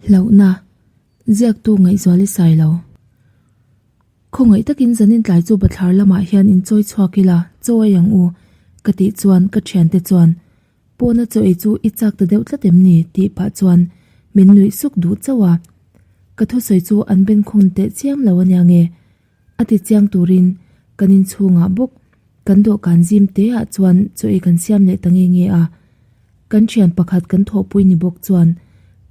Hlauhna, Ziaktu Ngaihzuali Sailo. Khawngaih takin zanin tlai chu bathlar lamah hian inchawi chhuak ila, chaw ei ang u, ka tih chuan ka thiante chuan, Pawna chaw ei chu i chak ta deuh tlat em ni? tih pah chuan min nuih suk duh chauh a. Ka thusawi chu an benkhawng teh chiam lo ania nge? A ti chiang turin kan inchhungah bawk kan dawhkan zim te ah chuan chaw ei kan siam leh ta nge nge a. Kan thian pakhat kan thawhpui ni bawk chuan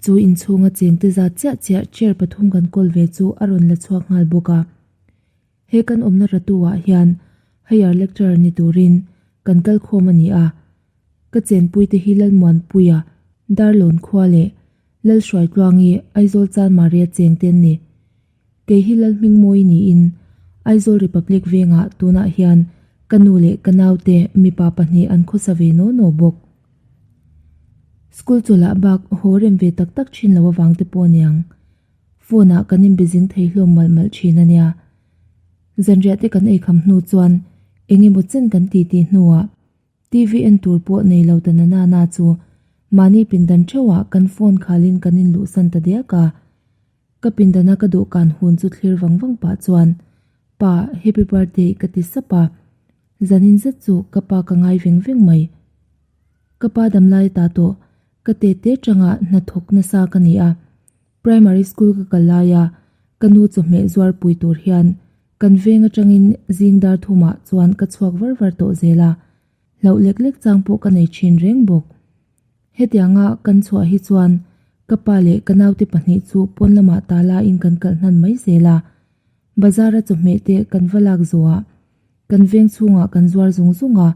chu inchhunga chengte zat chiah chiah chair pathum kan kawl ve chu a rawn la chhuak nghal bawk a. He kan awmna ratu ah hian higher lecturer ni turin kan kal khawm a ni a. Ka chenpui te hi Lalmuanpuia, Darlawn khua leh Lalhruaitluangi, Aizawl Chanmaria chengte an ni. Kei hi Lalhmingmawi niin Aizawl Republic vengah tunah hian ka nu leh ka naute mipa pahnih an khawsa ve naw naw bawk. School chawlhah bak haw rem ve tak tak thin lo avang te pawh aniang. Phone ah kan inbe zing thei hlawm malh malh thin ania. Zanriah te kan eikham hnu chuan eng emaw chen kan titi hnuah TV en tur pawh nei lo ta na na na chu mahni pindan theuhah kan phone khalin kan inluhsan ta diak a. Ka pindana ka dawhkan hun chu thlir vang vang pah chuan, Pa, happy birthday ka ti sap a. Zanin zet chu ka pa ka ngai veng veng mai. Ka pa damlai ta tawh, ka tete tanga hnathawk nasa ka ni a. Primary school ka kal laia ka nu chawhmeh zuar pui tur hian kan veng atangin zing dar thumah chuan ka chhuak var var tawh zel a. Hlauh lek lek chang pawh ka nei thin reng bawk. Hetianga kan chhuah hi chuan ka pa leh ka naute pahnih chu pawn lamah ta laiin kan kalh hnan mai zel a. Bazar a chawhmeh te kan va lak zawhah kan veng chhungah kan zuar zung zung a,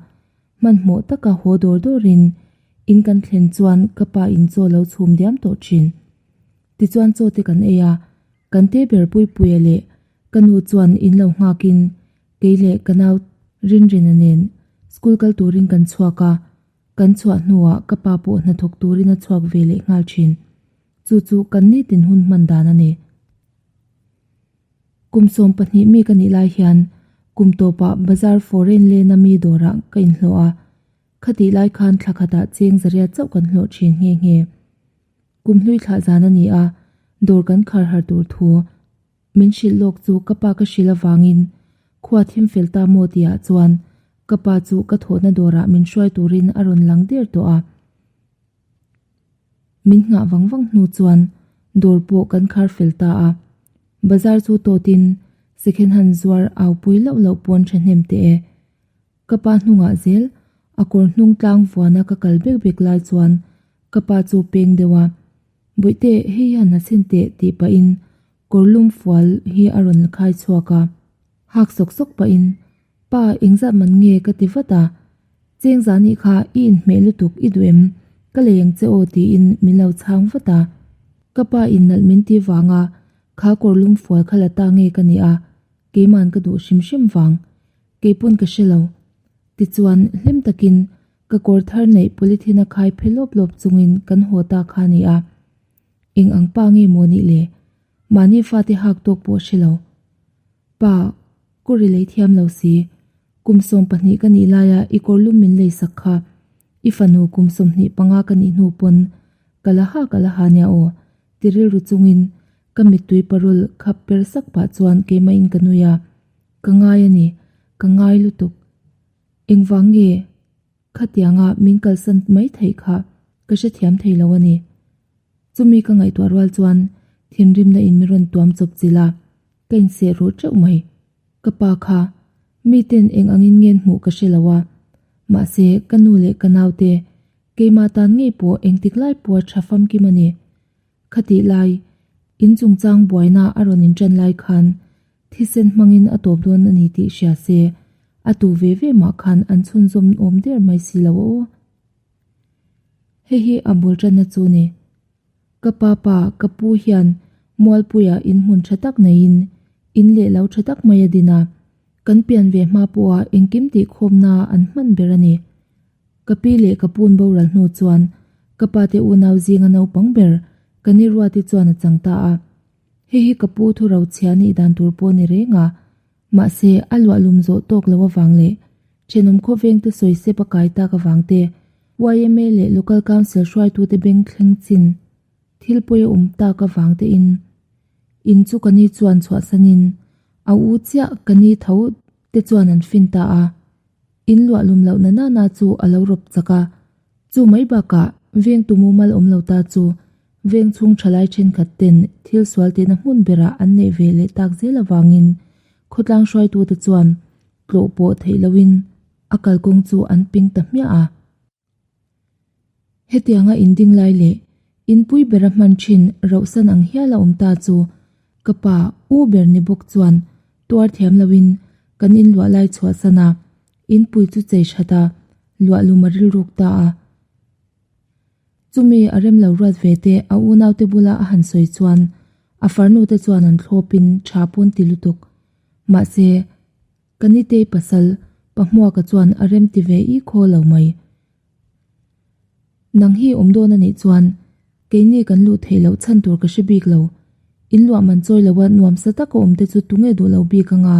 hmanhmawh taka haw dawr dawrin in kan thlen chuan ka pa in chaw lo chhum diam tawh thin. Tichuan chaw te kan ei a, kan te ber Puipuia leh ka nu chuan in lo nghakin kei leh ka nau Rinrina nen school kal turin kan chhuak a, Kan chhuah hnuah ka pa pawh hnathawk turin a chhuak ve leh nghal thin. Chu chu kan nitin hun hman dan a ni. Kum 12 mi ka nih lai hian kum tawpah bazar foreign lena mi dawrah ka inhlawh a. Khatih lai khan thla khatah cheng zariat chauh kan hlawh thin nghe nghe. Kum hlui thlah zan a ni a, dawr kan khar har tur thu. Min hrilh lawk chu ka pa ka hrilh avangin khua thim fel ta maw tihah chuan ka pa chu ka thawhna dawrah min hruai turin a rawn lang der tawh a. Min nghah vang vang hnu chuan dawr pawh kan khar fel ta a. Bazar chu tawtin second hand zuar au pui loh loh pawn thahnem teh e. Ka pa hnungah zel a kawr hnung tlang vuana ka kal bek bek lai chuan ka pa chu peng deuh a, Bawihte, hei hian a chhin teh tih pahin kawr lum fual hi a rawn khai chhuak a. Hak sawk sawk pahin, Pa, engzat man nge ka ti vat a, Cheng zah nih kha i inhmeh lutuk i duh em? Ka lei ang che aw tiin min lo chhang vat a. Ka pa in nalh min ti vanga kha kawr lum fual kha la ta nge ka ni a, keiman ka duh hrim hrim vang. Keipawn ka hre lo. Tichuan, hlim takin ka kawr thar neih polythene a khai phe lawp lawp chungin kan haw ta kha a ni a. Eng ang pa nge maw nih le? Mahni fate hak tawk pawh hre lo. Pa, kawr i lei thiam lo si. Kum 12 ka nih laia i kawr lum min lei sak kha. I fanu kum 25 ka nih hnu pawn ka la ha ka la ha nia aw, ti rilru chungin ka mittui parul khap per sak pah chuan keimahin ka nui a. Ka ngai a ni, ka ngai lutuk. Engvang nge khatianga min kalsan mai theih kha ka hrethiam thei lo a ni. Chumi ka ngaihtuah rual chuan thinrimna in min rawn tuam chawp chilh a, ka inseh ruh teuh mai. Ka pa kha miten eng angin ngen hmuh ka hre lo a, mahse ka nu leh ka naute keimah tan ngei pawh engtik lai pawha tha famkim a ni. Khatih lai, in chungchang buaina a rawn inṭan lai khan thisen hmangin a tawp dawn a ni tih hria se, a tu ve ve mah khan an chhunzawm awm der mai si lo aw. Hei hi a bul ṭanna chu ni. Ka pa pa, ka pu hian Mualpuia in hmun ṭha tak neiin in leh lo ṭha tak mai a din a, kan pian ve hma pawha engkim tihkhawmna an hman ber a ni. Ka pi leh ka pun boral hnu chuan ka pa te unau zinga naupang ber ka ni Ruati chuan a chang ta a. Hei hi ka pu thu rochhia nih dan tur pawh ni reng a, mahse a luahlum zawh tawk lo avang leh thenawm khawveng te sawi sep a kai tak avang te, yma leh Local Council hruaitute beng thleng chin. Thil pawi a awm tak avang te in in chu ka ni chuan chhuahsan in a u chiah ka ni tho te chuan an fin ta a. In luah lum loh na nana chu a lo rawp chak a, chu mai bakah vengtu mumal awm lo ta chu veng chhung thalai thenkhat ten thil sual tihna hmun berah an neih ve leh tak zel avangin khawtlang hruaitute chuan tlawh pawh theih loin a kalkawng chu an ping ta hmiah a. Hetianga inding lai leh inpui bera hman thin rauhsan ang hial a awm ta chu ka pa u ber ni bawk chuan tuar thiam loin kan inluah lai chhuahsan a, inpui chu chei that a, luahlum a rilruk ta a. Chumi a rem lo ruat ve te a unaute bula a han sawi chuan a farnu te chuan an thlawpin tha pawn ti lutuk. Mahse, Ka nitei pasal, Pahmuaka chuan a rem ti ve i khaw lo mai. Nang hi awm dawn a nih chuan keini kan luh theih loh chhan tur ka hre bik lo. In luah man chawi loa nuamsa taka awm te chu tunge duh lo bik anga?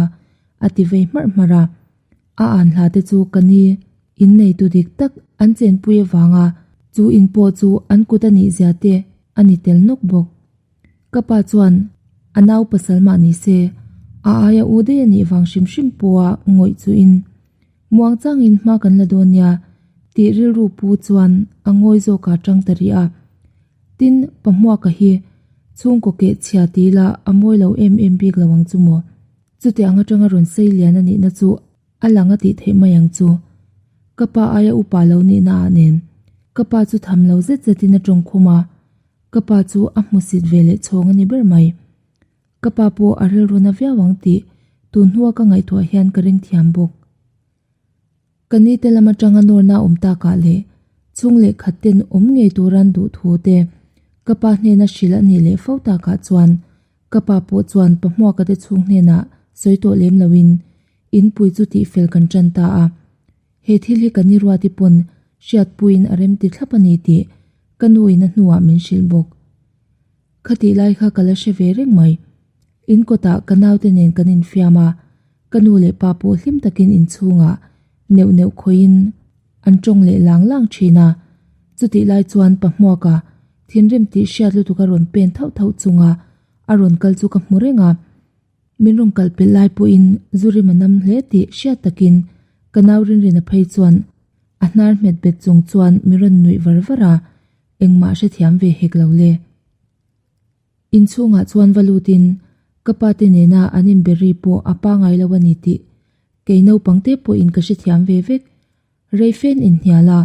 a ti vei hmarh hmarh a. A an hla te chu ka ni in neitu dik tak an chenpui avanga chu in pawh chu an kut a nih zia te a ni tel nawk bawk. Ka pa chuan a nau pasal mah ni se, a aia u daih a nih vang hrim hrim pawha ngawih chuhin muang changin hma kan la dawn nia tih rilru pu chuan a ngawi zawk a tang ta rih a. Tin, pa Hmuaka hi chhungkaw keh chhia ti ila a mawi lo em em bik lo ang chu maw? Chutiang atanga rawn sei lian a nihna chu a lang a tih theih mai ang chu. Ka pa aia upa lo nihna ah nen ka pa chu tham lo zet zetin a tawngkhum a. Ka pa chu a hmusit ve leh chhawng a ni ber mai. Ka pa pawh a rilru na viau ang tih tun hnua ka ngaihtuah hian ka ring thiam bawk. Ka ni te lam atanga nawrna awm takah leh chhung leh khat ten awm ngei turan duh thu te ka pa hnena hrilh a nih leh fo takah chuan ka pa pawh chuan pa hmuaka te chhung hnenah sawi tawh lem loin inpui chu tihfel kan tan ta a. He thil hi ka ni ruati pawn hriatpuiin a remti thlap a ni tih ka nu in a hnuah min hrilh bawk. Khatih lai kha ka la hre ve reng mai. In kawtah ka naute nen kan infiam a, ka nu leh pa pawh hlim takin inchhungah neuh neuh khawihin an tawng leh lang lang thin a. Chutih lai chuan pa hmuaka thinrim tih hriat lutuk a rawn pen thauh thauh chunga a rawn kal chu ka hmu reng a. Min rawn kal pelh lai pawhin zu rim a nam hle tih hriat takin ka nau Rinrina phei chuan a hnar hmet bet chung chuan min rawn nuih var var a, engmah hrethiam ve hek lo le. Inchhungah chuan va lutin ka pa te nena an inbe ri pawh a pangai lo a ni tih kei naupang te pawhin ka hrethiam ve vek. Rei fen inhnial a,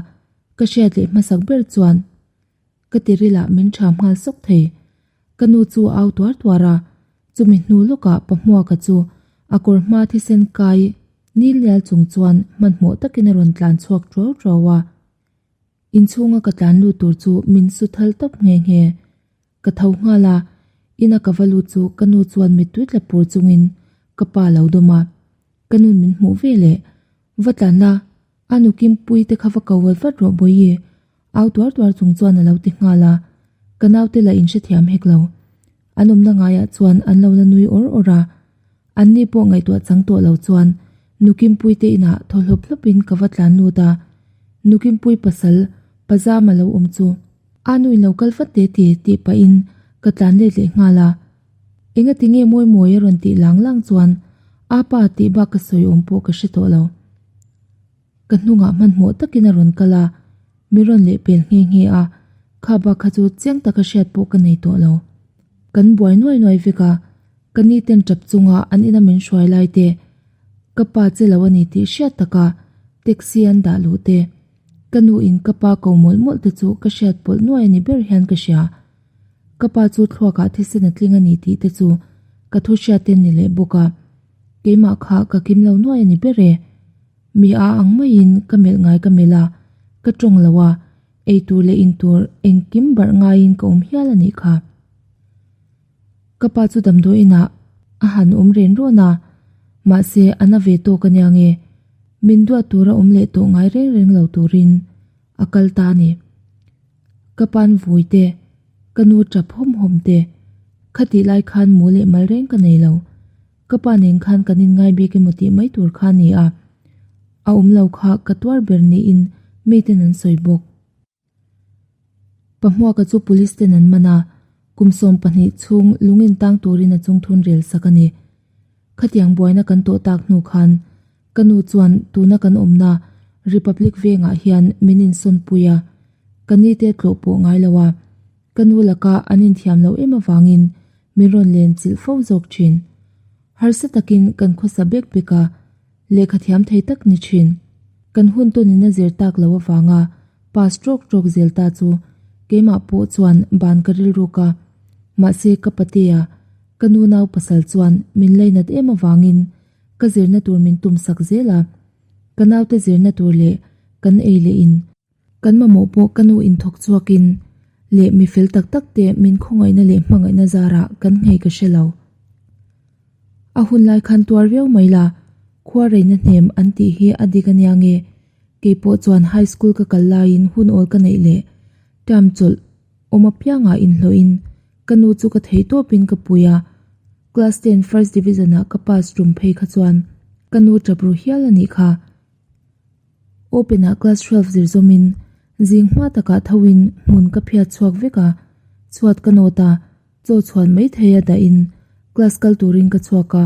ka hriat leh hmasak ber chuan Ka tiril ah min ṭham nghal sawk thei. Ka nu chu a au tuar tuar a, chumi hnu lawkah pa Hmuaka chu a kawr hma thisen kai nil nial chung chuan hmanhmawh takin a rawn tlan chhuak ṭuau ṭuau a. Inchhunga ka tlan lut tur chu min su thal tawp nghe nghe. Ka tho nghal a, ina ka va lut chu ka nu chuan mittui tla pur chungin ka pa lo dawm a. Ka nun min hmuh ve leh va tlan la, a nu Kimpuii te kha va ko vat vat rawh Bawihi, au tuar tuar chung chuan a lo ti nghal a, ka naute la inhrethiam hek lo. An awmna ngaiah chuan an lo la nui awr awr a, anni pawh ngaihtuah chang tawh lo chuan nu Kimpuii te inah thaw hlawp hlawpin ka va tlan lut a, nu Kimpuii pasal Pazama lo awm chu a nu in lo kal vat te ti tih pahin ka tlan let leh nghal a. Engati nge mawi mawi a rawn tih lang lang chuan a pa tih bak ka sawi awm pawh ka hre tawh lo. Ka hnungah hmanhmawh takin a rawn kal a, min rawn leh pel nghe nghe a, kha bak kha chu chiang taka hriat pawh ka nei tawh lo. Kan buai nuai nuai vek a, ka ni ten tap chunga an ina min hruai lai te, ka pa che lo a ni tih hriat taka taxi an dah luh te, ka nu in ka pa ko mawlh mawlh te chu ka hriat pawlh nuai a ni ber hian ka hria. Ka pa chu thluakah thisen a tling a ni tih te chu ka thu hriat te ni leh bawk a, keimah kha ka kim lo nuai a ni ber e. Mi a ang maiin ka melh ngai ka melh a, ka tawng lo a, ei tur leh in tur engkim barh ngaiin ka awm hial a nih kha. Ka pa chu damdawiinah a han awm ren rawn a, mahse a na ve tawk a nia nge, min duat tura awm leh tawh ngai reng reng lo turin a kal ta a ni. Ka pan vui te, ka nu tap hawm hawm te, khatih lai khan mu leh mal reng ka nei lo. Ka pa nen khan kan inngai bik emaw tih mai tur kha a ni a, a awm lo kha ka tuar ber niin miten an sawi bawk. Pahmuaka chu police ten an man a, kum 12 chhung lung in tang turin a chungthun rel sak a ni. Khatiang buaina kan tawh tak hnu khan ka nu chuan tuna kan awmna Republic vengah hian min insawnpui a, ka nite tlawh pawh ngai lo a, ka nu laka an inthiam loh em avangin min rawn len chilh fo zawk thin. Harsa takin kan khawsa bek bek a, lehkha thiam thei tak ni thin. Kan hun tawnin a zir tak loh avanga pass tawk tawk zel ta chu keimah pawh chuan ban ka rilruk a, mahse ka patea ka nu nau pasal chuan min lainat em avangin ka zirna tur min tum sak zel a, ka naute zirna tur leh kan ei leh in. Kan mamawh pawh ka nu inthawk chhuakin leh mi fel tak tak te min khawngaihna leh hmangaihna zarah kan nghei ka hre lo. A hun lai khan tuar viau mai la, khua reina hnem an tih hi a dik ania nge, kei pawh chuan high school ka kal laiin hun awl ka neih leh term chawlh awm apiangah inhlawhin ka nu chu ka theih tawpin ka pui a, class ten first division ah ka pass tum phei kha chuan ka nu tap ru hial a nih kha. Open ah class 12 zir zawmin zing hma takah thoin hmun ka phiat chhuak vek a, chhuat ka nawt a, chaw chhuan mai thei a dahin class kal turin ka chhuak a,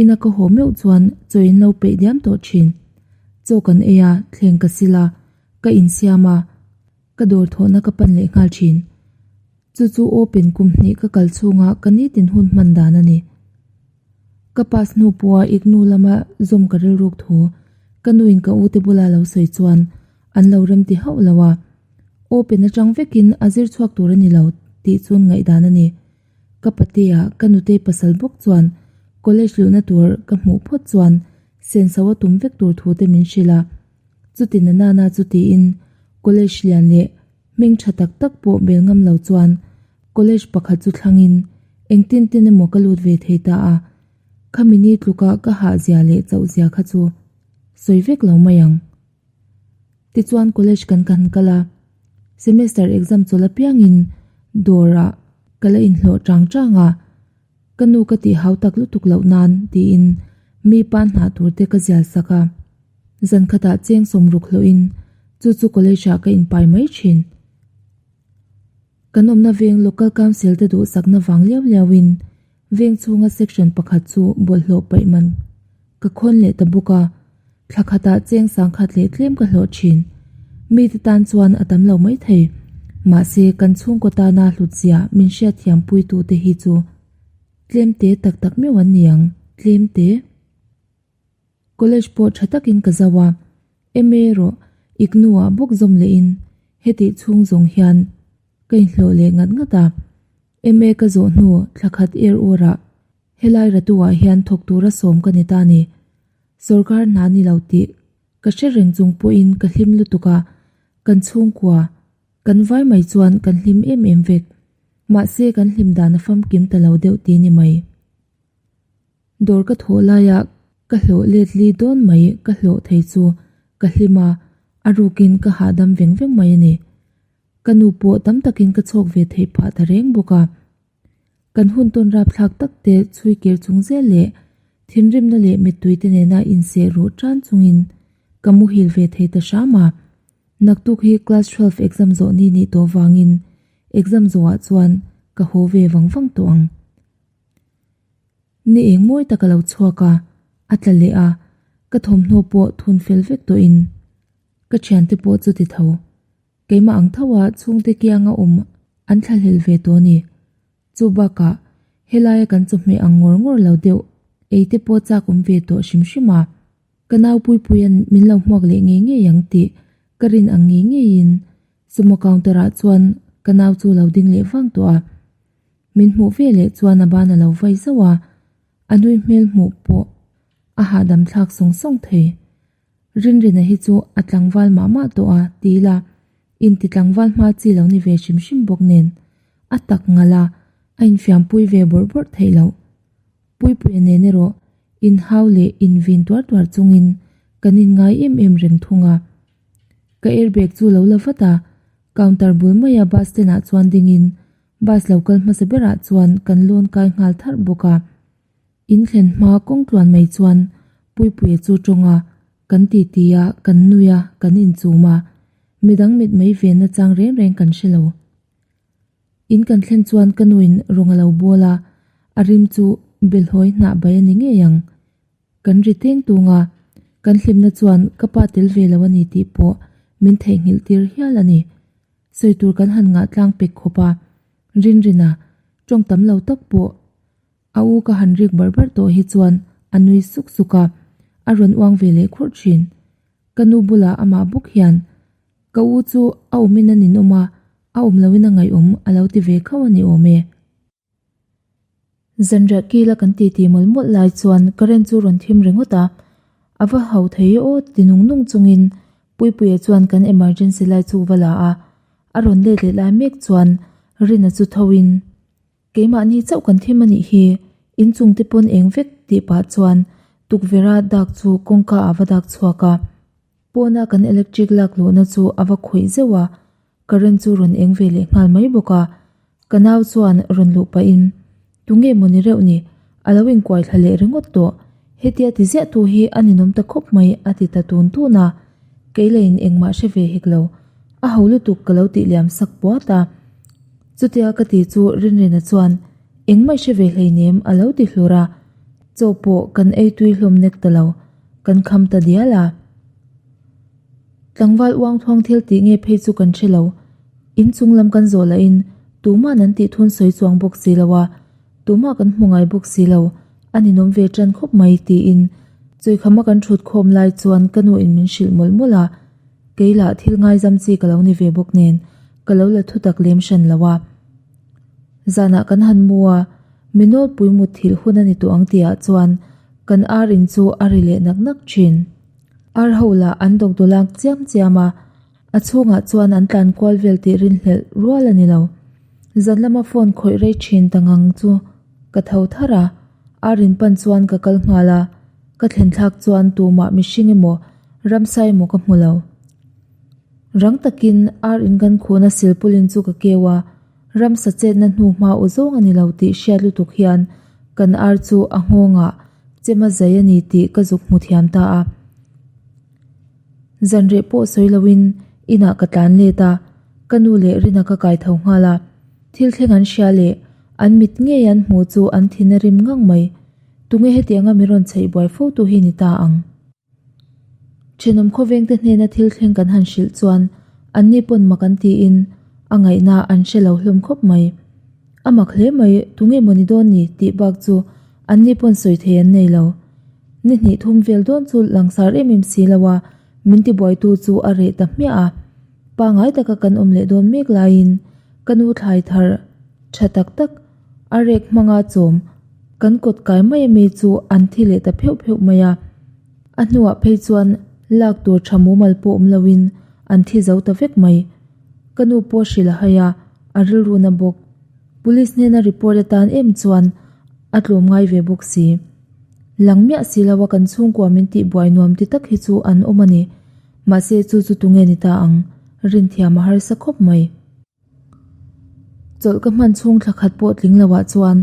ina ka haw meuh chuan chaw in lo peih diam tawh thin. Chaw kan ei a, thleng ka sil a, ka insiam a, ka dawr thawhna ka pan leh nghal thin. Chu chu open kum hnih ka kal chhunga ka nitin hun hman dan a ni. Ka pass hnu pawha iknu lama zawm ka rilruk thu ka nuin ka ute bula lo sawi chuan an lo rem ti hauh lo a, open atang vekin a zir chhuak tur a ni lo tih chuan ngaihdan a ni. Ka patea ka nutei pasal bawk chuan college luhna tur ka hmuh phawt chuan senso a tum vek tur thu te min hrilh a, chuti na nana chu tiin college lian leh Hming tha tak tak pawh bel ngam lo chuan college pakhat chu thlangin engtin tin emaw ka lut ve thei ta a, khami ni tluka ka hah zia leh chauh zia kha chu sawi vek lo mai ang. Tichuan college kan kan kal a, semester exam chawlh apiangin dawrah ka la inhlawh chang chang a, Ka nu ka tih hau tak lutuk loh nan tiin mi pa hnah tur te ka zial sak a. Zan khatah cheng sawmruk hlawhin chu chu college ah ka inpai mai thin. Kan awmna veng local council te duhsakna vang liau liauin veng chhunga section pakhat chu bawlhhlawh paih man ka khawn leh ta bawk a, thla khatah cheng sangkhat leh tlem ka hlawh thin. Mite tan chuan a tam lo mai thei. Mahse, kan chhungkaw tana hlutzia min hriatthiam puitute hi chu tlem te tak tak meuh an ni ang, tlem te. College pawh tha takin ka zau a, MA erawh IGNU-ah bawk zawm lehin hetih chhung zawng hian ka inhlawh leh ngat ngat a. MA ka zawh hnu thla khat er awrah Helai ratuah hian thawk tura sawm ka ni ta ni. Sorkar hna ni lo tih ka hre reng chung pawhin ka hlim lutuk a, kan chhungkua, kan vai mai chuan kan hlim em em vek. Mahse kan hlim dan a famkim ta lo deuh ti ni mai. Dawr ka thawh laia ka hlawh let li dawn mai ka hlawh thei chu ka hlim a, a rukin ka hahdam veng veng mai a ni. Ka nu pawh tam takin ka chhawk ve theih phah ta reng bawk a. Kan hun tawn rapthlak tak te chhui kir chung zel leh thinrimna leh mittui te nena inseh ruh tan chungin ka muhil ve thei ta hram a. Naktuk hi class 12 exam zawh ni nih tawh vangin exam zawhah chuan ka haw ve vang vang tawh ang. Ni eng mawi tak a lo chhuak a, a tla leh a, ka thawmhnaw pawh thun fel vek tawhin ka thiante pawh chu ti tho. Keimah ang tho a chhungte kianga awm an thlahlel ve tawh a ni. Chu bakah helaia kan chawhmeh ang ngawr ngawr lo deuh ei te pawh chak awm ve tawh hrim hrim a. Ka nau Puipuia'n min lo hmuak leh ngei ngei ang tih ka rin ang ngei ngeiin sumo counter ah chuan ka nau chu lo ding leh vang tawh a. Min hmuh ve leh chuan a ban a lo vai zauh a, a nui hmel hmuh pawh a hahdam thlak sawng sawng thei. Rinrina hi chu a tlangval mah mah tawh a, ti ila, inti tlangval hma chi lo ni ve hrim hrim bawk nen, a tak ngalh a, a infiampui ve bawrh bawrh theih loh. Puipuia nen erawh inhau leh invin tuar tuar chungin kan inngai em em reng thung a. Ka airbag chu lo la vat a, counter bul maia bus stand ah chuan dingin bus lo kal hmasa berah chuan kan lawn kai nghal tharh bawk a. In thlen hma kawng tluan mai chuan Puipuia chu tawng a, kan titi a, kan nui a, kan inchum a. Midang mit mei venna chang reng reng kan hre lo. In kan thlen chuan ka nuin rawng a lo bawl a, a rim chu belhawi hnah bai a ni ngei ang. Kan ri teng tung a, kan hlimna chuan ka pa tel ve lo a ni tih pawh min theihnghilh tir hial a ni. Sawi tur kan han ngah tlang pek khawp a, Rinrina tawng tam lo tak pawh a u ka han rik barh barh tawh hi chuan a nui suk suk a, a rawn uang ve leh khurh thin. Ka nu bulah amah bawk hian ka u chu a awmin a ninawm a, a awm loin a ngaihawm a lo ti ve khauh a ni awm e. Zanriah kila kan titi mawlh mawlh lai chuan current chu rawn thim ringawt a, a va hau thei e aw ti nung nung chungin Puipuia chuan kan emergency light chu va la a, a rawn let leh lai mek chuan Rina chu tho in Keimahni chauh kan thim a nih hi, inchung te pawn eng vek tih pah chuan tukverh a dak chu kawngka ah va dak chhuak a, pawna kan electric lak luhna chu a va khawih zeuh a, current chu rawn eng ve leh nghal mai bawk a, ka nau chuan rawn luh pahin Tunge maw ni reuh ni, a lo inkuai thla leh ringawt tawh, hetia ti ziah tu hi a ninawm ta khawp mai a ti ta tun tun a, kei leiin engmah hre ve hek lo, a ho lutuk ka lo tih liam sak puat a. Chutia ka ti chu Rinrina chuan engmah i hre ve hleinem a lo ti hlur a, chaw pawh kan ei tui hlawm nek ta lo, kan kham ta dial a. Tlangval uang thuang thil tih nge phei chu kan hre lo, in chung lam kan zawh lahin tuma'n an tih thun sawi chuang bawk si lo a, tumah kan hmu ngai bawk si lo, a ninawm ve tan khawp mai tiin chawikhama kan thut khawm lai chuan ka nu in min hrilh mawlh mawlh a, kei lah thil ngaizam chi ka lo ni ve bawk nen ka lo la thu tak lem hran lo a. Zanah kan han mu a, mi nawlpui mutthilh hun a ni tawh ang tihah chuan kan ar in chu a ri leh nak nak thin. Ar ho lah an dawkdawlak chiam chiam a, a chhungah chuan an tlan kual vel tih rinhlelh rual a ni lo. Zan lama phone khawih rei thin ta ngang chu ka tho thar a, ar in pan chuan ka kal nghal a, ka thlen thlak chuan tumah mihring emaw ramsa emaw ka hmu lo. Rang takin ar in kan khuhna silpulin chu ka keu a, ramsa chetna hnu hma u zawng a ni lo tih hriat lutuk hian kan ar chu a nghawngah chem a zai a ni tih ka zuk hmu thiam ta a. Zanreh pawh sawi loin inah ka tlan let a, ka nu leh Rina ka kai tho nghal a, thil thleng an hria leh an mit ngei an hmuh chu an thin a rim ngang mai. Tunge hetianga min rawn chheih buai fo tu hi ni ta ang? Thenawm khawvengte hnena thil thleng kan han hrilh chuan anni pawn mak an tiin a ngaihna an hre lo hlawm khawp mai. A mak hle mai, tunge maw ni dawn ni tih bak chu anni pawn sawi thei an nei lo. Ni hnih thum vel dawn chu langsar em em si lo a, min tibuaitu chu a reh ta hmiah a. Pangai taka kan awm leh dawn mek laiin ka nu thlai thar tha tak tak a rek hmanga chawm kan kawt kai mai ami chu an thi leh ta pheuh pheuh mai a. A hnuah phei chuan lak tur tha mumal pawh awm loin an thi zo ta vek mai. Ka nu pawh hrilh a hai a, a rilru na bawk. Police hnena report atan em chuan a tlawm ngai ve bawk si. Lang miah si lo a kan chhungkua min tih buai nuam ti tak hi chu an awm a ni. Mahse chu chu tunge ni ta ang? Rinthiam a harsa khawp mai. Chawlh ka hman chhung thla khat pawh tling lo ah chuan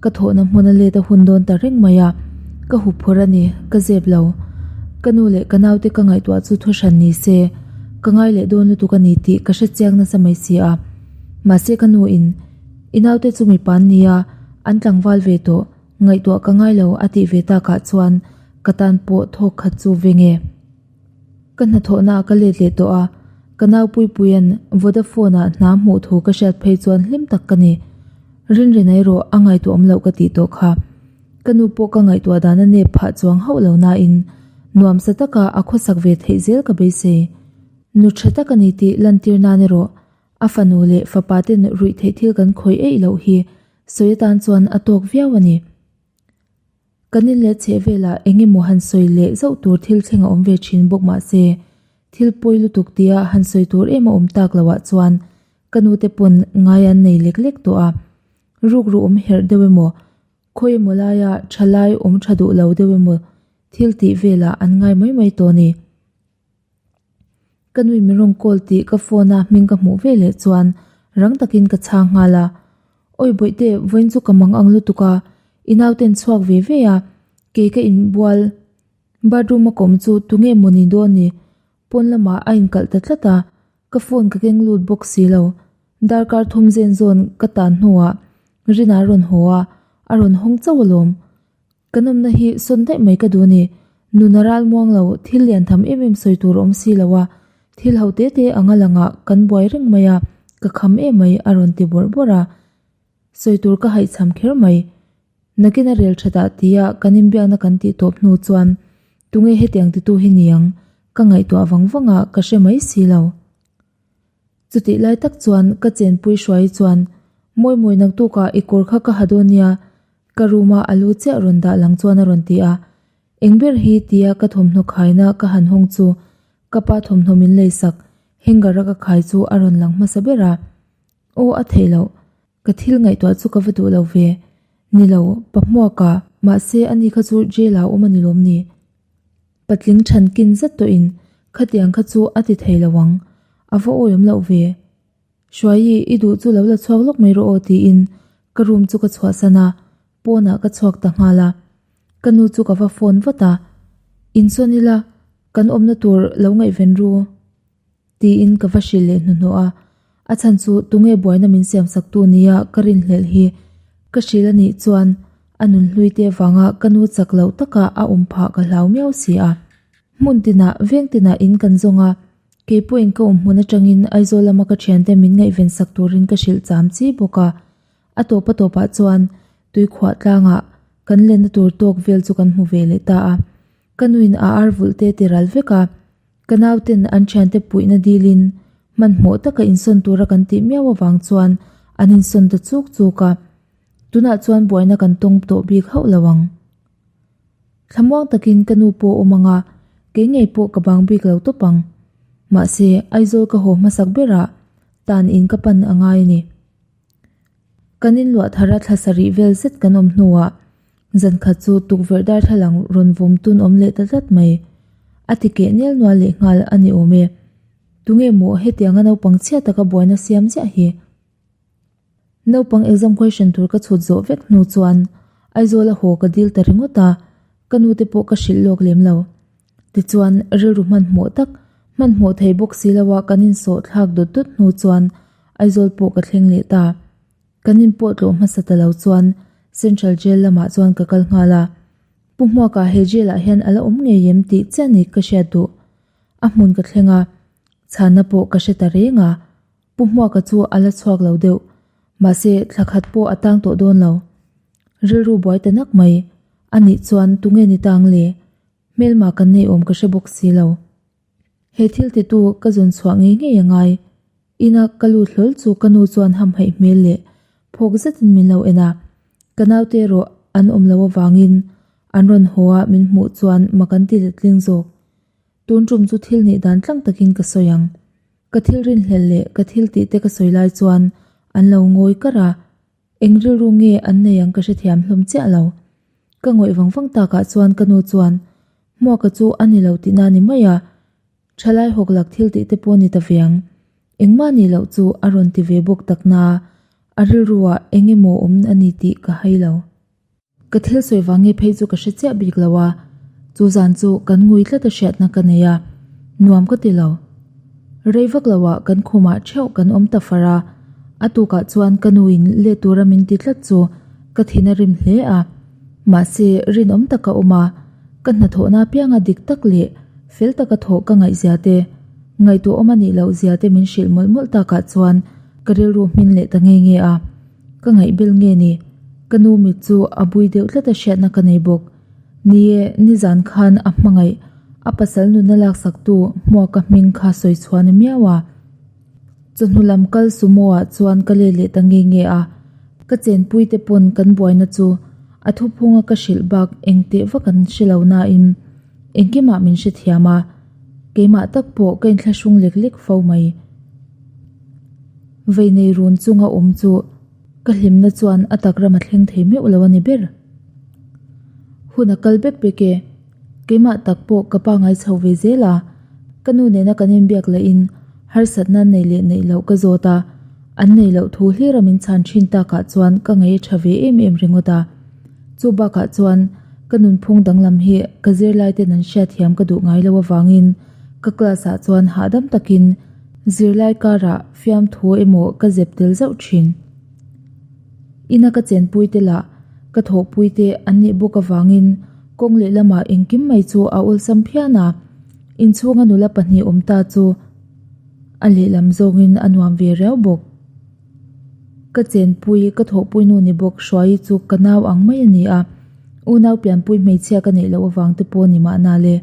ka thawhna hmun a let a hun dawn ta reng mai a, ka hup phawrh a ni, ka zep lo. Ka nu leh ka naute ka ngaihtuah chu thu hran ni se, ka ngai leh dawn lutuk a ni tih ka hre chiang nasa mai si a. Mahse ka nu in, I naute chu mipa an nia, an tlangval ve tawh, ngaihtuah ka ngai lo a tih ve takah chuan ka tan pawh thawk khat chu veng e. Ka hnathawhna ah ka let leh tawh a, ka nau Puipuia'n Vodafone ah hna hmuh thu ka hriat phei chuan hlim tak ka ni. Rinrina erawh a ngaihtuah awm loh ka tih tawh kha. Ka nu pawh ka ngaihtuah dan a nep phah chuang hauh lo nain nuamsa taka a khawsak ve theih zel ka beisei. Nu tha tak a ni tih lantir nan erawh a fanu leh fapa ten ruih theih thil kan khawih eih loh hi sawi atan chuan a tawk viau a ni. Kan in leh chheh velah eng emaw han sawi leh zauh tur thil thleng a awm ve thin bawk mah se, thil pawi lutuk tia han sawi tur em a awm tak loh ah chuan ka nute pawn ngai an nei lek lek tawh a. Rukru awm herh deuh emaw, khawi emaw laia tha lai awm tha duh lo deuh emaw thil tih velah an ngai mai mai tawh a ni. Ka nui min rawn call tih ka phone a hming ka hmuh ve leh chuan rang takin ka chhang nghal a. Awi bawihte vawiin chu ka mang ang lutuk a, i nauten chhuak ve ve a, kei ka inbual bathroom a kawm chu tunge maw ni dawn ni? Pawn lamah a inkalh ta tlat a, ka phone ka keng lut bawk si lo. Darkar thum zen zawn ka tan hnuah Rina rawn haw a, a rawn hawng chauh alawm. Kan awmna hi sawn daih mai ka duh a ni. Nuna ral muang lo, thil lian tham em em sawi tur a awm si lo a, thil ho te te anga langah kan buai reng mai a, ka kham em mai a rawn ti bawrh bawrh a. Sawi tur ka haihchham kher mai. Nakin a rel thatah tia kan inbiakna kan tih tawp hnu chuan tunge hetiang titu hi niang ka ngaihtuah vang vang a ka hre mai si lo. Chutih lai tak chuan ka chenpui hruai chuan Mawi mawi naktukah i kawr kha ka ha dawn nia ka room a alu chiah rawn dah lang chuan a rawn ti a. Eng ber hi tia ka thawmhnaw khaina ka han hawng chu ka pa thawmhnaw min leisak hanger a ka khai chu a rawn lang hmasa ber a. Aw a theih loh. Ka thil ngaihtuah chu ka va duh lo ve. Ni lo, pa hmuak a, mahse ani kha chu jail ah awm a ni lawm ni? Patling than kin zet tawhin khatiang kha chu a ti thei lo ang. A va awiawm loh ve. Hruaii, i duh chu lo la chhuak lawk mai rawh aw tiin ka room chu ka chhuahsan a, pawnah ka chhuak ta nghal a. Ka nu chu ka va phone vat a, Insawn ila, kan awmna tur lo ngaihven ru. Tiin ka va hrilh leh hnuhnawh a, a chhan chu tunge buaina min siam sak tu nia ka rinhlelh hi ka hrilh a nih chuan a nunhlui te avanga ka nu chak loh taka a awm phah ka hlau miau si a. Hmun tinah veng tinah in kan zawng a, kei pawhin ka awm hmun atangin Aizawl lama ka thiante min ngaihven sak turin ka hrilh cham chi bawk a, a tawp a tawpah chuan tuikhuah tlangah kan lenna tur tawk vel chu kan hmu ve leh ta a, ka nuin a ar vulh te ti ral vek a. Ka nauten an thiante puihna dilin hmanhmawh taka insawn tura kan tih miau avang chuan an insawn ta chuk chuk a, tunah chuan buaina kan tawng tawh bik hauh lo ang. Thlamuang takin ka nu pawh awm ang a, kei ngei pawh ka bang bik lo tawp ang. Mahse, Aizawl ka haw hmasak berah tan in ka pan a ngai a ni. Kan inluah thara thla sarih vel zet kan awm hnuah zankhat chu tukverh darthlalang rawn vawm tun awm leh ta tlat mai. A ti keh nel nual leh nghal a ni awm e. Tunge maw hetianga naupang chhia taka buaina siam ziah hi? Naupang exam question tur ka chhut zawh vek hnu chuan Aizawl a haw ka dil ta ringawt a, ka nute pawh ka hrilh lawk lem lo. Tichuan rilru hmanhmawh tak, hmanhmawh thei bawk si loa kan insawh thlak dawt dawt hnu chuan Aizawl pawh ka thleng leh ta. Kan inpawh tlawh hmasa ta lo chuan Central Jail lamah chuan ka kal nghal a. Pu Hmuaka he jail ah hian a la awm ngei em tih chiah ni ka hriat duh. A hmun ka thleng a, chhanna pawh ka hre ta reng a. Pu Hmuaka chu a la chhuak lo deuh, mahse thla khat pawh a tang tawh dawn lo. Rilru buai ta nak mai, anih chuan tunge ni tang le? Hmelma kan nei awm ka hre bawk si lo. He thil titu ka zawn chhuah ngei ngei a ngai. Ina ka lut hlawl chu ka nu chuan hamhaih hmel leh phawk zetin min lo en a. Ka naute erawh an awm lo avangin an rawn haw a min hmuh chuan mak an ti letling zawk. Tun tum chu thil nih dan tlang takin ka sawi ang. Ka thil rinhlelh leh ka thil tih te ka sawi lai chuan an lo ngawi kar a. Eng rilru nge an nei ang ka hrethiam hlawm chiah lo. Ka ngawih vang vang takah chuan ka nu chuan Hmuaka chu a ni lo tihna ni mai a, thalai hawk lak thil tih te pawh ni ta ve ang. Engmah nih loh chu a rawn ti ve bawk tak na, a rilruah eng emaw awm a ni tih ka hai lo. Ka thil sawi vang nge phei chu ka hre chiah bik lo a, chu zan chu kan ngui tlat a hriatna ka nei a, nuam ka ti lo. Rei vak lo ah kan khumah theuh kan awm ta far a, a tukah chuan ka nuin let tura min ti tlat chu ka thin a rim hle a, mahse rinawm taka awm a, ka hnathawhna apianga dik tak leh fel taka thawh ka ngaihzia te, ngaihtuah awm a nih loh zia te min hrilh mawlh mawlh takah chuan ka rilru hmin leh ta nge nge a. Ka ngaihbel nge ni? Ka nu mit chu a bui deuh tlat a hriatna ka nei bawk. Ni e, nizan khan a hmangaih, a pasal nunna laksaktu Hmuaka hming kha sawi chhuah ni miau a. Chawhnu lam kal sumo ah chuan ka let leh ta nge nge a, ka chenpui te pawn kan buaina chu a thuphunga ka hrilh bak eng teh vak an hre lo nain engkimah min hrethiam a, keimah tak pawh ka inthlahrung lek lek fo mai. Vei nei run chunga awm chu ka hlimna chuan a tak ram a thleng thei meuh lo a ni ber. Hun a kal bek bek e, keimah tak pawh ka pa ngai chho ve zel a, ka nu nena kan inbiak lahin harsatna an nei leh neih loh ka zawt a, an nei loh thu hlira min chhan thin takah chuan ka ngaih a tha ve em em ringawt a. Chu bakah chuan ka nunphung danglam hi ka zirlai ten an hriatthiam ka duh ngai lo avangin ka class ah chuan hahdam takin. Zirlai karah fiamthu emaw ka zep tel zauh thin. Ina ka chenpui te lah ka thawhpui te an nih bawk avangin kawng lehlamah engkim mai chu a awlsam phian a, inchhunga nula pahnih awm ta chu a lehlam zawngin a nuam ve riau bawk. Ka chenpui ka thawhpui nu ni bawk Hruaii chu ka nau ang mai a ni a, unau pianpui hmeichhia ka neih loh avang te pawh ni mahna le.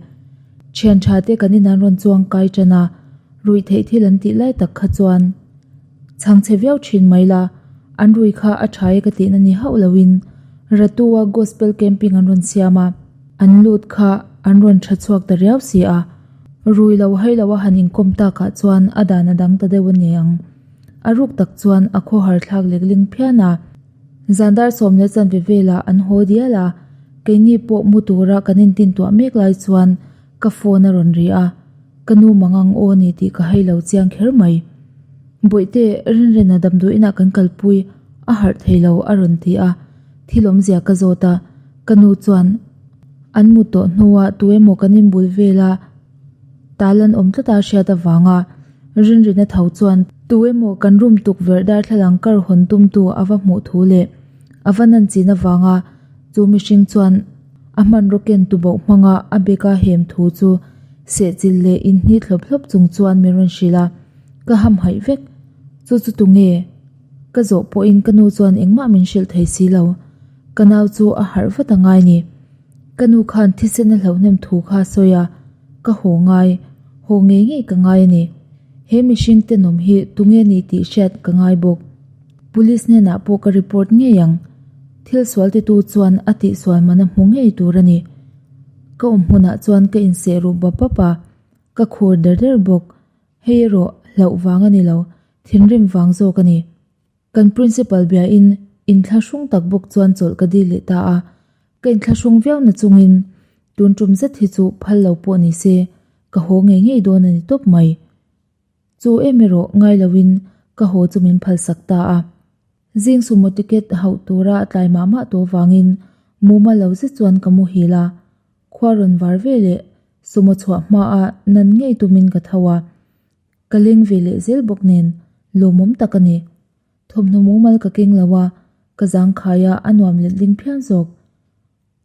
Thian tha te kan in an rawn chuang kai tan a, ruih theih thil an tih lai tak kha chuan chhang chhe viau thin mai la, an rui kha a tha e ka tihna ni hauh loin Ratu-a Gospel Camping an rawn siam a, an lut kha an rawn tha chhuak ta riau si a, rui lo hai lo a han inkawm takah chuan a dan a dang ta deuh a ni ang. A ruk tak chuan a khawhar thlak lekling phian a. Zan dar sawm leh chanve velah an haw dial a, keini pawh mu tura kan intin tuah mek lai chuan ka phone a rawn ri a, ka nu mangang aw ni tih ka hai lo chiang kher mai. Bawihte, Rinrena damdawiinah kan kalpui a harh thei lo a rawn ti a, thil awmzia ka zawt a, ka nu chuan an mu tawh hnuah tu emaw kan inbul vel a, Tal an awm tlat a hriat avanga Rinrina tho chuan tu emaw kan room tukverh darthlalang kar hawn tumtu a va hmuh thu leh a va nan chin avanga chu mihring chuan a hmanraw ken tuboh hmanga a bag a hem thu chu sehchilh leh inhni thlawp thlawp chung chuan min rawn hrilh a, ka hamhaih vek. Chu chu tunge? Ka zawh pawhin ka nu chuan engmah min hrilh thei si lo. Ka nau chu a harh vat a ngai ni. Ka nu khan thisen a hlauhnem thu kha a sawi a, ka haw ngai, haw ngei ngei ka ngai a ni. He mihring tenawm hi tunge ni tih hriat ka ngai bawk. Police hnenah pawh ka report ngei ang. Thil sual titu chuan a tihsual man a hmu ngei tur a ni. Ka awm hmunah chuan ka inseh ruh bap bap a, ka khur der der bawk. Hei erawh hlauh vang a ni lo, thinrim vang zawk a ni. Kan principal biain inthlahrung tak bawk chuan chawlh ka dil leh ta a, ka inthlahrung viau na chungin tun tum zet hi chu phal lo pawh ni se ka haw ngei ngei dawn a ni tawp mai. Chu em erawh ngai loin ka haw chu min phalsak ta a. Zing sumo ticket hauh tura a tlai mah mah tawh vangin muma lo zet chuan ka muhil a, khua rawn var ve leh sumo chhuah hmaa nan ngei tumin ka tho a. Ka leng ve leh zel bawk nen lawmawm tak a ni. Thawmhnaw mumal ka keng lo a, ka zangkhai a, a nuam let ling phian zawk.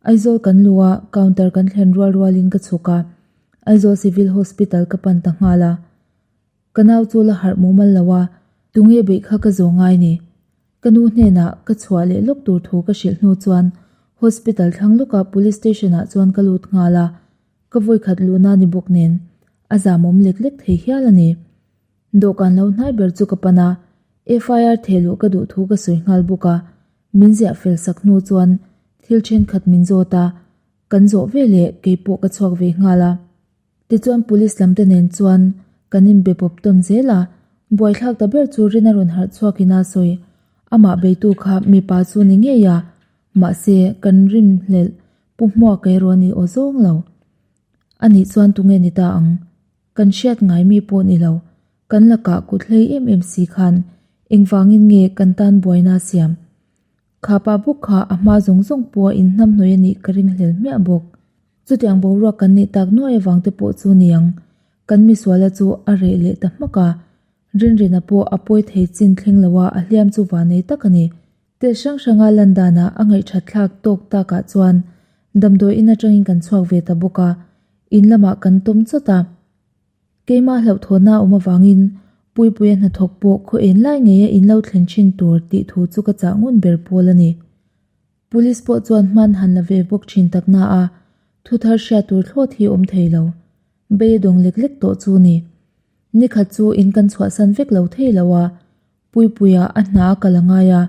Aizawl kan luh a, counter kan thlen rual rualin ka chhuk a, Aizawl Civil Hospital ka pan ta nghal a. Ka nau chu la harh mumal lo a, tunge beih kha ka zawh ngai ni. Ka nu hnenah ka chhuah leh lawk tur thu ka hrilh hnu chuan hospital thlang lawka police station ah chuan ka lut nghal a, Ka vawikhat luhna ni bawk nen a zamawm lek lek thei hial a ni. Dawhkan lo hnai ber chu ka pan a, FIR theh luh ka duh thu ka sawi nghal bawk a, min ziah fel sak hnu chuan thil thenkhat min zawt a, kan zawh ve leh keipawh ka chhuak ve nghal a. Tichuan police lam te nen chuan kan inbe pawp tawn zel a, buaithlak ta ber chu Rina rawn harh chhuakin a sawi, amah beitu kha mipa chu ni ngei a, mahse kan rinhlelh Pu Hmuaka erawh a ni aw zawng lo. A nih chuan tunge ni ta ang? Kan hriat ngai mi pawh ni lo. Kan lakah kut hlei em em si khan engvangin nge kan tan buaina a siam? Kha pa bawk kha a hma zawng zawng pawh a inhnamhnawih a nih ka ringhlel hmiah bawk. Chutiang boruak kan nih tak nuai avang te pawh chu niang kan misuala chu a reh leh ta hmak a. Rinrina pawh a pawi thei chin thleng lo a a hliam chu vanei tak a ni. Tel hrang hranga lan danah a ngaihthat thlak tawk takah chuan damdawi in atangin kan chhuak ve ta bawk a, in lamah kan tawm chawt a. Keimah hlauhthawnna a awm avangin Puipuia hnathawk pawh khaw en lai ngeia in lo thlen thin tur tih thu chu ka chah ngun ber pawl a ni. Police pawh chuan hman han la ve bawk thin tak na a, thu thar hriat tur thlawt hi awm thei lo. Bei a dawng lek lek tawh chu ni. Nikhat chu in kan chhuahsan vek lo thei lo a, Puipuia a hna a kal a ngai a,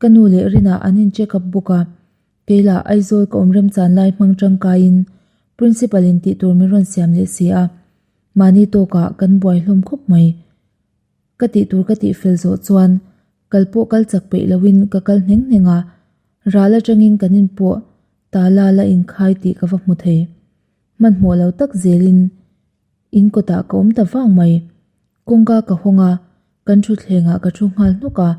ka nu leh Rina an in check up bawk a, kei lah Aizawl ka awm remchan lai hmang tangkaiin Principal in tih tur min rawn siam leh si a, mahni tawkah kan buai hlawm khawp mai. Ka tih tur ka tih fel zawh chuan kal pawh kal chak peih loin ka kal hneng hneng a, ral atangin kan in pawh tala la inkhai tih ka va hmu thei. Hmanhmawh lo tak zelin in kawtah ka awm ta vang mai. Kawngka ka hawng a, kan thutthlengah ka thu nghal hnawk a,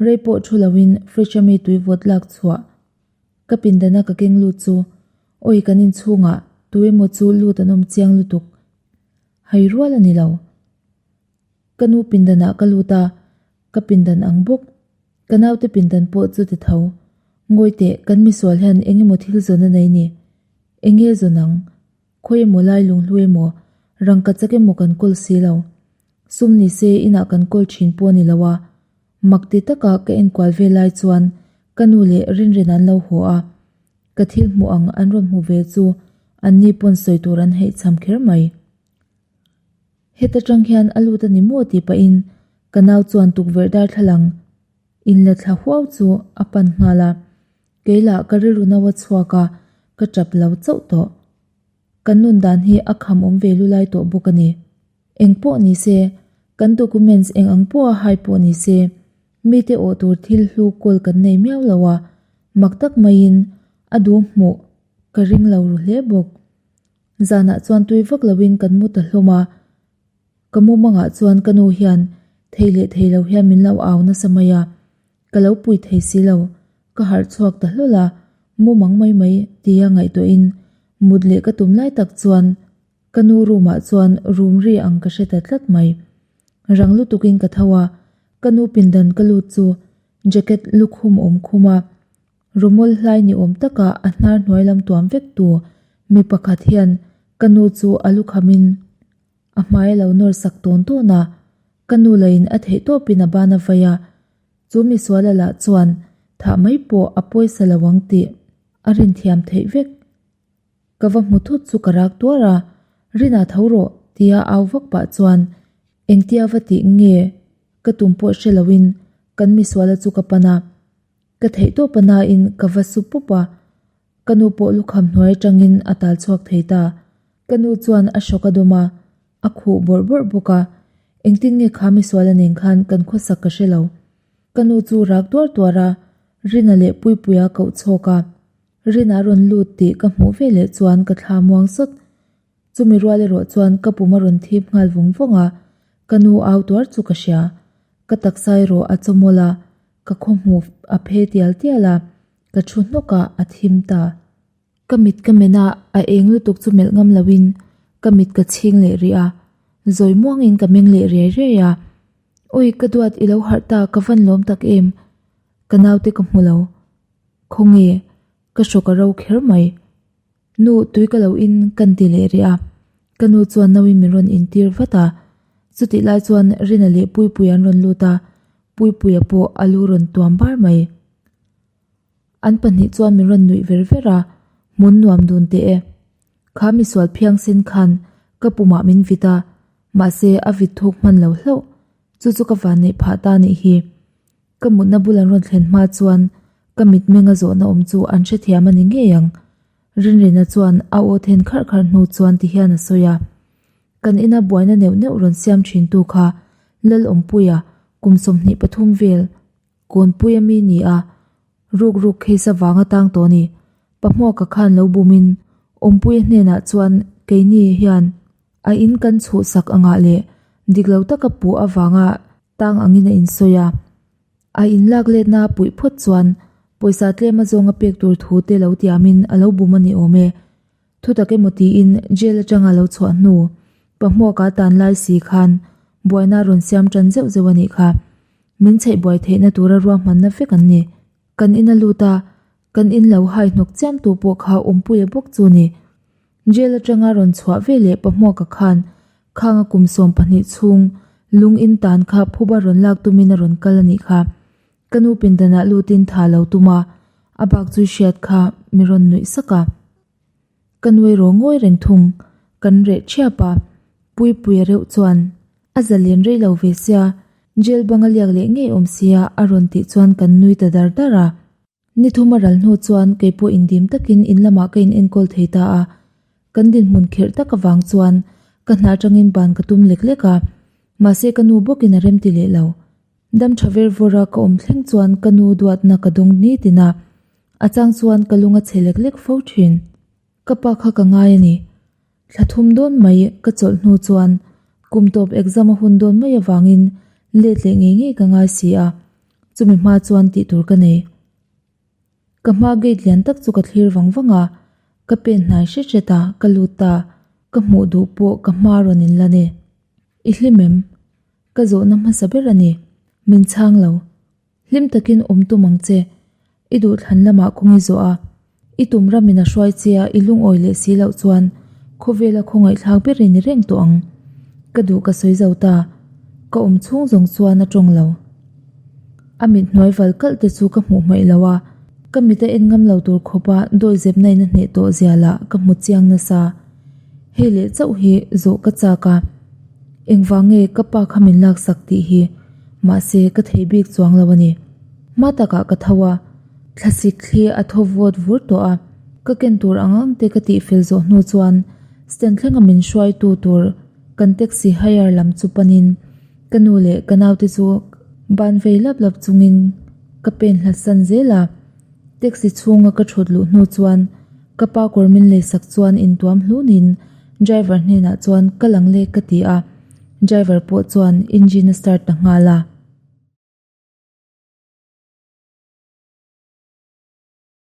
rei pawh thu loin fridge ami tui vawt lak chhuah ka pindana ka keng lut chu awi kan inchhungah tu emaw chu lut an awm chiang lutuk hai rual a ni lo. Ka nu pindanah ka lut a, ka pindan ang bawk. Ka naute pindan pawh chu ti tho. Ngawi teh, kan misual hian eng emaw thil zawn a nei ni? Eng nge zawn ang? Khawi emaw lai lunghlu emaw, rangka chak emaw kan kawl si lo. Sum ni se inah kan kawl thin pawh a ni lo a. Mak ti taka ka enkual ve lai chuan ka nu leh Rinrin an lo haw a. Ka thil hmuh ang an rawn hmu ve chu anni pawn sawi tur an heih cham kher mai. Heta tang hian a lut a ni maw tih pahin ka nau chuan tukverh darthlalang inla thla huau chu a pan nghal a, kei lah ka rilru no a chhuak a, ka tap lo chauh tawh. Kan nun dan hi a kham awm ve lulai tawh bawk a ni. Eng pawh ni se, kan documents eng ang pawha hai pawh ni se, mite awh tur thil hlu kawl kan nei miau lo a, mak tak maiin a duh hmuh ka ring lo ru hle bawk. Zanah chuan tui vak loin kan mu ta hlawm a, ka mumangah chuan ka nu hian thei leh thei lo hian min lo au nasa mai a, ka lo pui thei si lo, ka harh chhuak ta hlawl a, mumang mai mai tia ngaihtuahin mut leh ka tum lai tak chuan ka nu room ah chuan room ri ang ka hre ta tlat mai. Rang lutukin ka tho a, ka nu pindan ka lut chu jacket lukhum awm khum a, Rawmawl hlai ni awm taka a hnar hnuai lam tuam vek tu mi pakhat hian ka nu chu a lu khamin a hmai a lo nawr sak tawn tawn a, ka nu lahin a theih tawpin a ban a vai a, chu misuala lah chuan thah mai pawh a pawisa lo ang tih a rinthiam theih vek. Ka va hmu thut chu ka rak tuar a, Rina tho rawh tia au vak pah chuan engtia va tih nge ka tum pawh hre loin kan misuala chu ka pan a. Ka theih tawp a nain ka va su pup a, ka nu pawh lukham hnuai atangin a tal chhuak thei ta. Ka nu chuan a hrawk a dawm a, a khuh bawrh bawrh bawk a, engtin nge kha misuala nen khan kan khawsak ka hre lo. Ka nu chu rak tuar tuar a, Rina leh Puipuia koh chhawk a, Rina rawn lut tih ka hmuh veleh chuan ka thla muang sawt. Chumi rual erawh chuan ka pum a rawn thip nghal vawng vawng a, ka nu au tuar chu ka hria. Ka taksa erawh a chawmawlh a, ka khawhmuh a phe tial tial a, ka thu hnawk a, a thim ta. Ka mit ka men a, a eng lutuk chu melh ngam loin ka mit ka chhing leh rih a, zawi muangin ka meng leh riai riai a. Awi ka duat i lo harh ta ka van lawm tak em? Ka naute ka hmu lo. Khawnge? Ka hrawk a ro kher mai. Nu, tui ka lo in kan ti leh rih a, ka nu chuan nauin min rawn intir vat a. Chutih lai chuan Rina leh Puipuia an rawn lut a, Puipuia pawh a lu rawn tuam bar mai. An pahnih chuan min rawn nuih ver ver a, hmun nuam dun teh e. Kha misual phiangsen khan ka pumah min vit a, mahse a vit thuk hman lo hlauh, chu chu ka vanneih phah ta nih hi. Ka mutna bul an rawn thlen hma chuan ka mitmeng a zawhna awm chu an hrethiam a ni ngei ang. Rinrina chuan a aw then kharh kharh hnu chuan ti hian a sawi a, Kan ina buaina neuh neuh rawn siam thin tu kha Lalawmpuia kum 23 vel Kawnpui a mi ni a, ruk ruk case avanga tang tawh a ni. Pahmuaka khan lo bumin Awmpuia hnenah chuan keini hian a in kan chhuhsak angah leh dik lo taka puh avanga Tang angin a insawi a, a inlak letna a puih phawt chuan pawisa tlem a zawnga pek tur thu te lo tiamin a lo bum a ni awm e. Thutak emaw tiin jail atanga lo chhuah hnu Pahmuaka tan lai si khan buaina a rawn siam tan zeuh zeuh a nih kha. Min chheih buai theihna tura ruahmanna vek an ni. Kan in a lut a, kan in lo hai hnawk chiam tu pawh kha Awmpuia bawk chu ni. Jail atanga rawn chhuah ve leh Pahmuaka khan khanga kum 12 chhung lung in tan kha phuba rawn lak tumin a rawn kal a nih kha. Ka nu pindanah lutin tha lo tum a, a bak chu hriat kha mi rawn nuih sak a. Ka nui rawh ngawi reng thung, kan reh thiap a, Puipuia reuh chuan a zalen rei lo ve sia, jail bang a liak leh ngei awm sia a rawn tih chuan kan nui ta dar dar a. Ni thum a ral hnu chuan kei pawh indim takin in lamah ka inenkawl thei ta a, kan dinhmun kherh tak avang chuan ka hna atangin ban ka tum lek lek a, mahse ka nu bawkin a remti leh lo. Dam tha ver vawra ka awm thleng chuan ka nu duatna ka dawng nitin a, a chang chuan ka lung a chhe lek lek fo thin. Ka pa kha ka ngai a ni. Thla thum dawn mai ka chawlh hnu chuan kum tawp exam a hun dawn mai avangin let leh ngei ngei ka ngai si a, chumi hma chuan tih tur ka nei. Ka hma gate lian tak chu ka thlir vang vang a, ka pen hnai hret hret a, ka lut ta, ka hmuh duh pawh ka hma rawn in la ni. I hlim em? Ka zawhna hmasa ber a ni. Min chhang lo. Hlim takin awm tum ang che. I duhthlan lamah kawng i zawh a. I tum ramin a hruai che a, i lungawi leh si loh chuan khawvela khawngaihthlak ber i ni reng tawh ang. Ka duh ka sawi zo ta. Ka awm chhung zawng chuan a tawng lo. A mit hnuai val kalh te chu ka hmuh hmaih lo a, ka mit a en ngam lo tur khawpa dawihzepna in a hneh tawh zia lah ka hmu chiang nasa. Hei leh chauh hi zawh ka chak a, engvang nge ka pa kha min laksak tih hi, mahse ka thei bik chuang lo a ni. Hma takah ka tho a, thlasik thli a thaw vawt vur tawh a, ka ken tur ang ang te ka tihfel zawh hnu chuan stand thlenga min hruaitu tur kan taxi hire lam chu panin ka nu leh ka naute chu ban vei lap lap chungin ka pen hlatsan zel a. Taxi chhunga ka thut luh hnu chuan ka pa kawr min leisak chuan intuam hlunin driver hnenah chuan ka lang lek ka ti a, driver pawh chuan engine a start ta nghal a.